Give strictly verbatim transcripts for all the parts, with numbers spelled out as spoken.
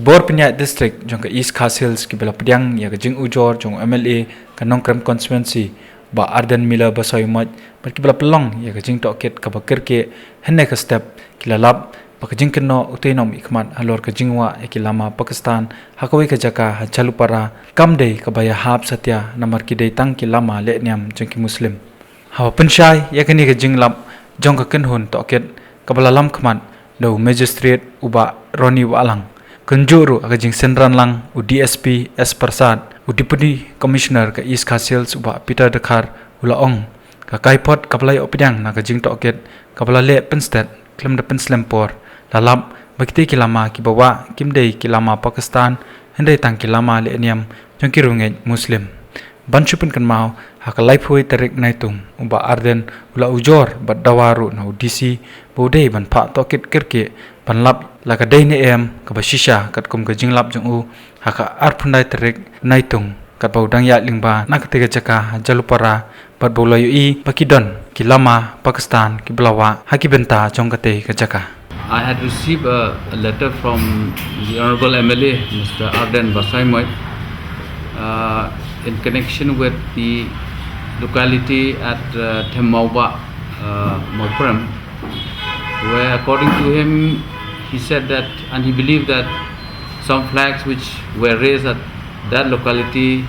Bor pynïaid district jong ka East Khasi Hills kiba la pdiang ïa ka jingujor jong u M L A ka Nongkrem constituency, Bah Ardent Miller Basaiawmoit, bad kiba la pynlong ïa ka jingtohkit kaba kyrkieh hynne ka step, ki la lap ba ka jingkynnoh u tei nongmihkhmat halor ka jingwah ïa ki lama Pakistan ha kawei ka jaka ha Jhalupara kam dei kaba ïahap satia, namar ki dei tang ki lama lehniam jong ki Muslim. Haba pynshai ïa kane ka jinglap jong ka kynhun tohkit kaba la lam khmat da u Magistrate u Bah Ronnie Wahlang, kynjuh ruh ha ka jingsynran lang u D S P S Prasad, u Deputy Commissioner ka East Khasi Hills u Bah Peter Dkhar u la ong, ka kaiphod kaba la ïoh pdiang na ka jingtohkit kaba la leh pynstet khlem da pynslem por, la lap ba kitei ki lama kiba wah kim dei ki lama Pakistan, hynrei tang ki lama lehniam jong ki riewngeit Muslim. Ban shu pynkynmaw, ha ka laiphew tarik Naitung, u Bah Ardent u la ujor bad dawa ruh na u D C ba u dei ban phah tohkit kyrkieh ban lap la ka dei ne em kaba shisha katkum ka jinglap jong u ha ka arphew khyndai tarik Naitung, katba u dang ïaid lyngba na katei ka jaka ha Jhalupara, bad ba u la ïohi ba ki don ki lama Pakistan kiba la wah ha ki bynta jong katei ka jaka. I had received a, a letter from the Honorable M L A, Mister Ardent Basaiawmoit, uh, in connection with the locality at, uh, Themmaubah, uh, Mawprem, where, according to him, he said that, and he believed that some flags which were raised at that locality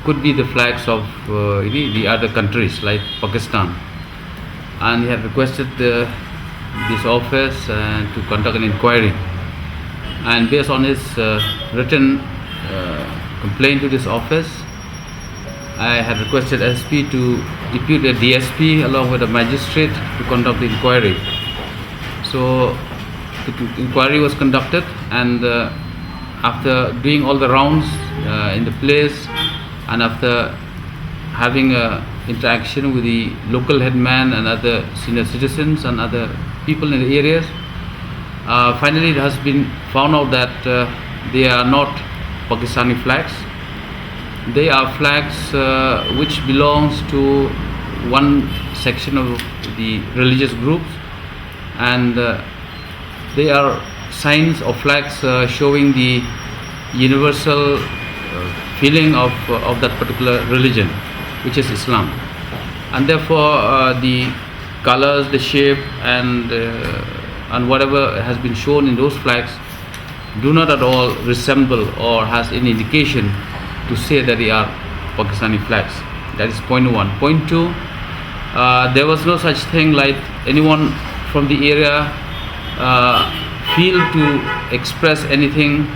could be the flags of, uh, the, the other countries like Pakistan. And he had requested the, this office, uh, to conduct an inquiry. And based on his, uh, written, uh, complaint to this office, I had requested S P to depute a D S P along with a magistrate to conduct the inquiry. So the inquiry was conducted, and, uh, after doing all the rounds, uh, in the place, and after having a interaction with the local headman and other senior citizens and other people in the areas, uh, finally it has been found out that, uh, they are not Pakistani flags. They are flags, uh, which belongs to one section of the religious groups, and, uh, they are signs or flags, uh, showing the universal, uh, feeling of, uh, of that particular religion, which is Islam. And therefore, uh, the colors, the shape, and, uh, and whatever has been shown in those flags do not at all resemble or has any indication to say that they are Pakistani flags. That is point one. Point two, uh, there was no such thing like anyone from the area, uh, feel to express anything,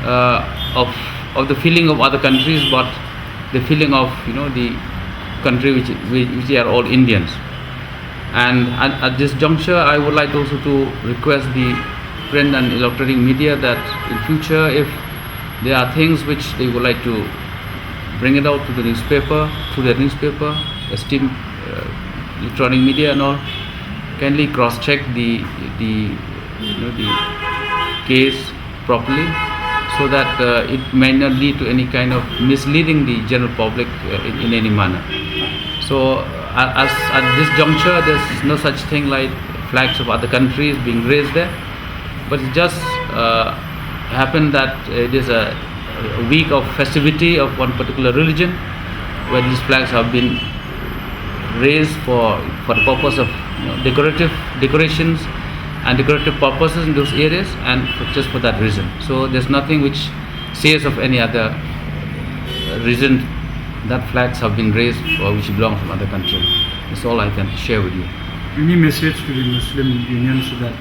uh, of, of the feeling of other countries, but the feeling of, you know, the country which, which, which are all Indians. And at, at this juncture, I would like also to request the print and electronic media that in future, if there are things which they would like to bring it out to the newspaper, through the newspaper, esteemed, uh, electronic media and all, kindly cross-check the, the, you know, the case properly, so that, uh, it may not lead to any kind of misleading the general public, uh, in, in any manner. So, uh, as at this juncture, there's no such thing like flags of other countries being raised there, but it just, uh, happened that it is a, a week of festivity of one particular religion, where these flags have been raised for, for the purpose of, you know, decorative, decorations and decorative purposes in those areas, and for, just for that reason. So there's nothing which says of any other reason that flags have been raised or which belong from other country. That's all I can share with you. Any message to the Muslim Union so that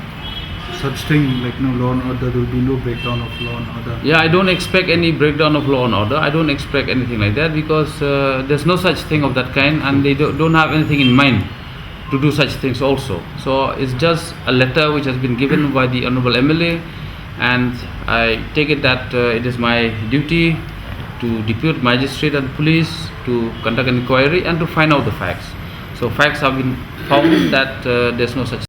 such thing like, you know, law and order, there will be no breakdown of law and order? Yeah, I don't expect any breakdown of law and order. I don't expect anything like that because, uh, there's no such thing of that kind, and they do, don't have anything in mind to do such things also. So it's just a letter which has been given by the Honorable M L A, and I take it that, uh, it is my duty to depute magistrate and police to conduct an inquiry and to find out the facts. So facts have been found that, uh, there's no such